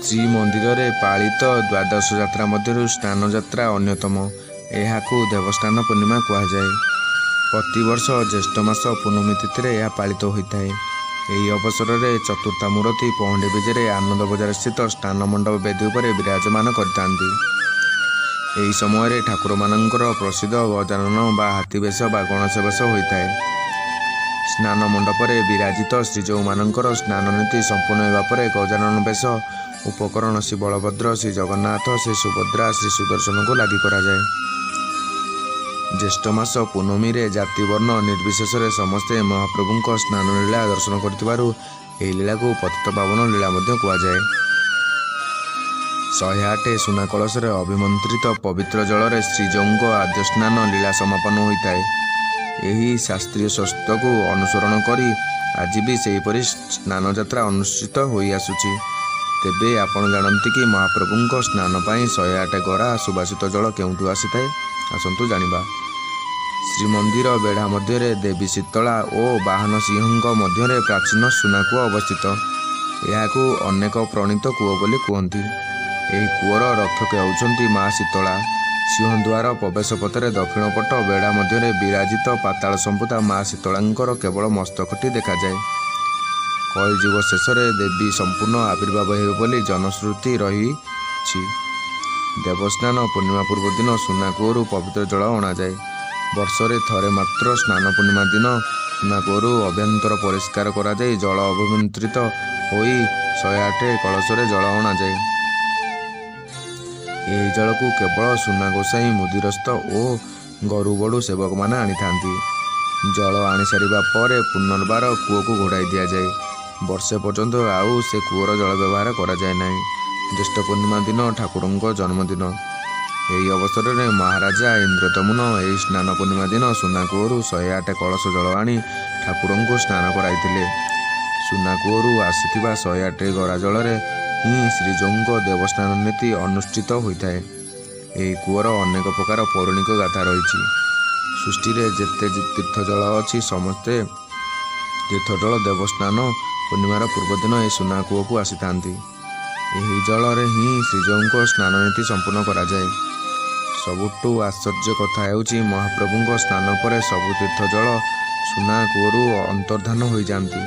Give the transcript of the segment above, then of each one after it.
ଶ୍ରୀମନ୍ଦିରରେ ପାଳିତ ଦ୍ୱାଦଶ ଯାତ୍ରା ମଧ୍ୟରୁ ସ୍ନାନଯାତ୍ରା ଅନ୍ୟତମ। ଏହାକୁ ଦେବସ୍ନାନ ପୂର୍ଣ୍ଣିମା କୁହାଯାଏ। ପ୍ରତିବର୍ଷ ଜ୍ୟେଷ୍ଠ ମାସ ପୂର୍ଣ୍ଣମୀ ତିଥିରେ ଏହା ପାଳିତ ହୋଇଥାଏ। ଏହି ଅବସରରେ ଚତୁର୍ଦ୍ଧା ମୂରତି ପହଣ୍ଡି ବିଜେରେ ଆନନ୍ଦ ବଜାରସ୍ଥିତ ସ୍ନାନ ମଣ୍ଡପ ବେଦୀ ଉପରେ ବିରାଜମାନ କରିଥାନ୍ତି। ଏହି ସମୟରେ ଠାକୁରମାନଙ୍କର ପ୍ରସିଦ୍ଧ ଗଜାନନ ବା ହାତୀ ବେଶ ବା ଗଣେଶ ବେଶ ହୋଇଥାଏ। ସ୍ନାନ ମଣ୍ଡପରେ ବିରାଜିତ ଶ୍ରୀଜୀଉମାନଙ୍କର ସ୍ନାନ ନୀତି ସମ୍ପୂର୍ଣ୍ଣ ହେବା ପରେ ଗଜାନନ ବେଶ ଉପକରଣ ଶ୍ରୀ ବଳଭଦ୍ର, ଶ୍ରୀ ଜଗନ୍ନାଥ, ଶ୍ରୀ ସୁଭଦ୍ରା, ଶ୍ରୀ ସୁଦର୍ଶନଙ୍କୁ ଲାଗି କରାଯାଏ। ଜ୍ୟେଷ୍ଠ ମାସ ପୂର୍ଣ୍ଣମୀରେ ଜାତି ବର୍ଣ୍ଣ ନିର୍ବିଶେଷରେ ସମସ୍ତେ ମହାପ୍ରଭୁଙ୍କ ସ୍ନାନ ଲୀଳା ଦର୍ଶନ କରୁଥିବାରୁ ଏହି ଲୀଳାକୁ ପତିତ ପାବନ ଲୀଳା ମଧ୍ୟ କୁହାଯାଏ। 108 ସୁନା କଳସରେ ଅଭିମନ୍ତ୍ରିତ ପବିତ୍ର ଜଳରେ ଶ୍ରୀଜୀଉଙ୍କ ଆଦ୍ୟ ସ୍ନାନ ଲୀଳା ସମାପନ ହୋଇଥାଏ। ଏହି ଶାସ୍ତ୍ରୀୟ ସତ୍ୟକୁ ଅନୁସରଣ କରି ଆଜି ବି ସେହିପରି ସ୍ନାନଯାତ୍ରା ଅନୁଷ୍ଠିତ ହୋଇଆସୁଛି। ତେବେ ଆପଣ ଜାଣନ୍ତି କି ମହାପ୍ରଭୁଙ୍କ ସ୍ନାନ ପାଇଁ 108 ଗରା ସୁବାସିତ ଜଳ କେଉଁଠୁ ଆସିଥାଏ? ଆସନ୍ତୁ ଜାଣିବା। ଶ୍ରୀମନ୍ଦିର ବେଢ଼ା ମଧ୍ୟରେ ଦେବୀ ଶୀତଳା ଓ ବାହନ ସିଂହଙ୍କ ମଧ୍ୟରେ ପ୍ରାଚୀନ ସୁନା କୂଅ ଅବସ୍ଥିତ। ଏହାକୁ ଅନେକ ପ୍ରଣୀତ କୂଅ ବୋଲି କୁହନ୍ତି। ଏହି କୂଅର ରକ୍ଷକ ହେଉଛନ୍ତି ମା ଶୀତଳା। ସିଂହଦ୍ୱାର ପ୍ରବେଶ ପଥରେ ଦକ୍ଷିଣ ପଟ ବେଢ଼ା ମଧ୍ୟରେ ବିରାଜିତ ପାତାଳ ସମ୍ଭୂତା ମା ଶୀତଳାଙ୍କର କେବଳ ମସ୍ତକଟି ଦେଖାଯାଏ। କଳିଯୁଗ ଶେଷରେ ଦେବୀ ସମ୍ପୂର୍ଣ୍ଣ ଆବିର୍ଭାବ ହେବେ ବୋଲି ଜନଶ୍ରୁତି ରହିଛି। ଦେବସ୍ନାନ ପୂର୍ଣ୍ଣିମା ପୂର୍ବଦିନ ସୁନା କୂଅରୁ ପବିତ୍ର ଜଳ ଅଣାଯାଏ। ବର୍ଷରେ ଥରେ ମାତ୍ର ସ୍ନାନ ପୂର୍ଣ୍ଣିମା ଦିନ ସୁନା କୂଅରୁ ଅଭ୍ୟନ୍ତର ପରିଷ୍କାର କରାଯାଇ ଜଳ ଅଭିମନ୍ତ୍ରିତ ହୋଇ 108 କଳସରେ ଜଳ ଅଣାଯାଏ। ଏହି ଜଳକୁ କେବଳ ସୁନା ଗୋସାଇଁ, ମୁଦିରସ୍ତ ଓ ଗରୁବଡ଼ୁ ସେବକମାନେ ଆଣିଥାନ୍ତି। ଜଳ ଆଣିସାରିବା ପରେ ପୁନର୍ବାର କୂଅକୁ ଘୋଡ଼ାଇ ଦିଆଯାଏ। ବର୍ଷେ ପର୍ଯ୍ୟନ୍ତ ଆଉ ସେ କୂଅର ଜଳ ବ୍ୟବହାର କରାଯାଏ ନାହିଁ। ଜ୍ୟେଷ୍ଠ ପୂର୍ଣ୍ଣିମା ଦିନ ଠାକୁରଙ୍କ ଜନ୍ମଦିନ। ଏହି ଅବସରରେ ମହାରାଜା ଇନ୍ଦ୍ରଦ୍ୟୁମ୍ନ ଏହି ସ୍ନାନ ପୂର୍ଣ୍ଣିମା ଦିନ ସୁନା କୂଅରୁ 108 କଳସ ଜଳ ଆଣି ଠାକୁରଙ୍କୁ ସ୍ନାନ କରାଇଥିଲେ। ସୁନା କୂଅରୁ ଆସିଥିବା 108 ଗରା ଜଳରେ ହିଁ ଶ୍ରୀଜୀଉଙ୍କ ଦେବସ୍ନାନ ନୀତି ଅନୁଷ୍ଠିତ ହୋଇଥାଏ। ଏହି କୂଅର ଅନେକ ପ୍ରକାର ପୌରାଣିକ ଗାଥା ରହିଛି। ସୃଷ୍ଟିରେ ଯେତେ ତୀର୍ଥ ଜଳ ଅଛି, ସମସ୍ତେ ତୀର୍ଥଜଳ ଦେବସ୍ନାନ ପୂର୍ଣ୍ଣିମାର ପୂର୍ବଦିନ ଏହି ସୁନା କୂଅକୁ ଆସିଥାନ୍ତି। ଏହି ଜଳରେ ହିଁ ଶ୍ରୀଜୀଉଙ୍କ ସ୍ନାନ ନୀତି ସମ୍ପୂର୍ଣ୍ଣ କରାଯାଏ। ସବୁଠୁ ଆଶ୍ଚର୍ଯ୍ୟ କଥା ହେଉଛି, ମହାପ୍ରଭୁଙ୍କ ସ୍ନାନ ପରେ ସବୁ ତୀର୍ଥ ଜଳ ସୁନା କୂଅରୁ ଅନ୍ତର୍ଦ୍ଧାନ ହୋଇଯାନ୍ତି।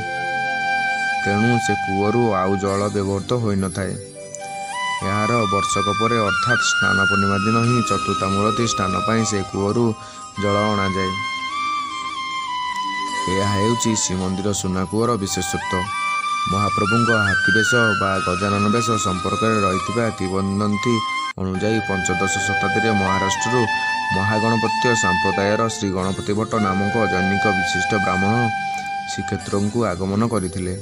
ତେଣୁ ସେ କୂଅରୁ ଆଉ ଜଳ ବ୍ୟବହୃତ ହୋଇନଥାଏ। ଏହାର ବର୍ଷକ ପରେ ଅର୍ଥାତ୍ ସ୍ନାନ ପୂର୍ଣ୍ଣିମା ଦିନ ହିଁ ଚତୁର୍ଦ୍ଧା ମୂରତି ସ୍ନାନ ପାଇଁ ସେ କୂଅରୁ ଜଳ ଅଣାଯାଏ। ଏହା ହେଉଛି ଶ୍ରୀମନ୍ଦିର ସୁନା କୂଅର ବିଶେଷତ୍ୱ। ମହାପ୍ରଭୁଙ୍କ ହାତୀ ବେଶ ବା ଗଜାନନ ବେଶ ସମ୍ପର୍କରେ ରହିଥିବା କିମ୍ବଦନ୍ତୀ ଅନୁଯାୟୀ, ପଞ୍ଚଦଶ ଶତାବ୍ଦୀରେ ମହାରାଷ୍ଟ୍ରରୁ ମହାଗଣପତ୍ୟ ସମ୍ପ୍ରଦାୟର ଶ୍ରୀ ଗଣପତି ଭଟ୍ଟ ନାମକ ଜନୈକ ବିଶିଷ୍ଟ ବ୍ରାହ୍ମଣ ଶ୍ରୀକ୍ଷେତ୍ରକୁ ଆଗମନ କରିଥିଲେ।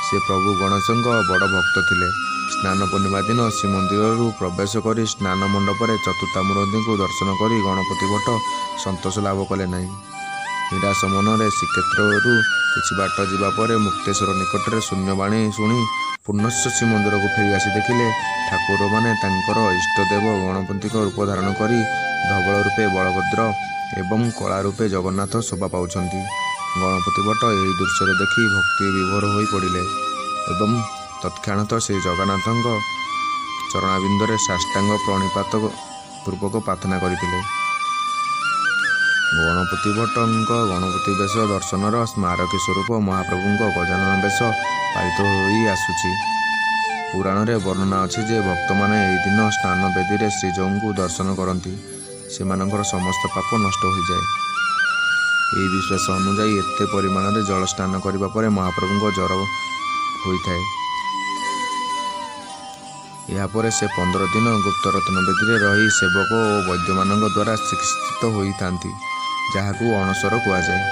ସେ ପ୍ରଭୁ ଗଣେଶଙ୍କ ବଡ଼ ଭକ୍ତ ଥିଲେ। ସ୍ନାନ ପୂର୍ଣ୍ଣିମା ଦିନ ଶ୍ରୀମନ୍ଦିରରୁ ପ୍ରବେଶ କରି ସ୍ନାନ ମଣ୍ଡପରେ ଚତୁର୍ଦ୍ଧା ମୂରତିଙ୍କୁ ଦର୍ଶନ କରି ଗଣପତି ଭଟ୍ଟ ସନ୍ତୋଷ ଲାଭ କଲେ ନାହିଁ। ନିରାଶ ମନରେ ଶ୍ରୀକ୍ଷେତ୍ରରୁ କିଛି ବାଟ ଯିବା ପରେ ମୁକ୍ତେଶ୍ୱର ନିକଟରେ ଶୂନ୍ୟବାଣୀ ଶୁଣି ପୁନଶ୍ଚ ଶ୍ରୀମନ୍ଦିରକୁ ଫେରି ଆସି ଦେଖିଲେ, ଠାକୁରମାନେ ତାଙ୍କର ଇଷ୍ଟଦେବ ଗଣପତିଙ୍କ ରୂପ ଧାରଣ କରି ଧବଳ ରୂପେ ବଳଭଦ୍ର ଏବଂ କଳା ରୂପେ ଜଗନ୍ନାଥ ଶୋଭା ପାଉଛନ୍ତି। ଗଣପତି ଭଟ୍ଟ ଏହି ଦୃଶ୍ୟରେ ଦେଖି ଭକ୍ତି ବିଭୋର ହୋଇ ପଡ଼ିଲେ ଏବଂ ତତ୍କ୍ଷଣାତ୍ ଶ୍ରୀ ଜଗନ୍ନାଥଙ୍କ ଚରଣାରବିନ୍ଦରେ ସାଷ୍ଟାଙ୍ଗ ପ୍ରଣିପାତ ପୂର୍ବକ ପ୍ରାର୍ଥନା କରିଥିଲେ। ଗଣପତି ଭଟ୍ଟଙ୍କ ଗଣପତି ବେଶ ଦର୍ଶନର ସ୍ମାରକୀ ସ୍ୱରୂପ ମହାପ୍ରଭୁଙ୍କ ଗଜାନନ ବେଶ ପାଳିତ ହୋଇ ଆସୁଛି। ପୁରାଣରେ ବର୍ଣ୍ଣନା ଅଛି ଯେ, ଭକ୍ତମାନେ ଏହି ଦିନ ସ୍ନାନ ବେଦୀରେ ଶ୍ରୀଜୀଉଙ୍କୁ ଦର୍ଶନ କରନ୍ତି, ସେମାନଙ୍କର ସମସ୍ତ ପାପ ନଷ୍ଟ ହୋଇଯାଏ। ଏହି ବିଶ୍ୱାସ ଅନୁଯାୟୀ ଏତେ ପରିମାଣରେ ଜଳ ସ୍ନାନ କରିବା ପରେ ମହାପ୍ରଭୁଙ୍କ ଜ୍ୱର ହୋଇଥାଏ। ଏହାପରେ ସେ 15 ଦିନ ଗୁପ୍ତ ରତ୍ନବେଦୀରେ ରହି ସେବକ ଓ ବୈଦ୍ୟମାନଙ୍କ ଦ୍ୱାରା ଚିକିତ୍ସିତ ହୋଇଥାନ୍ତି, ଯାହାକୁ ଅଣସର କୁହାଯାଏ।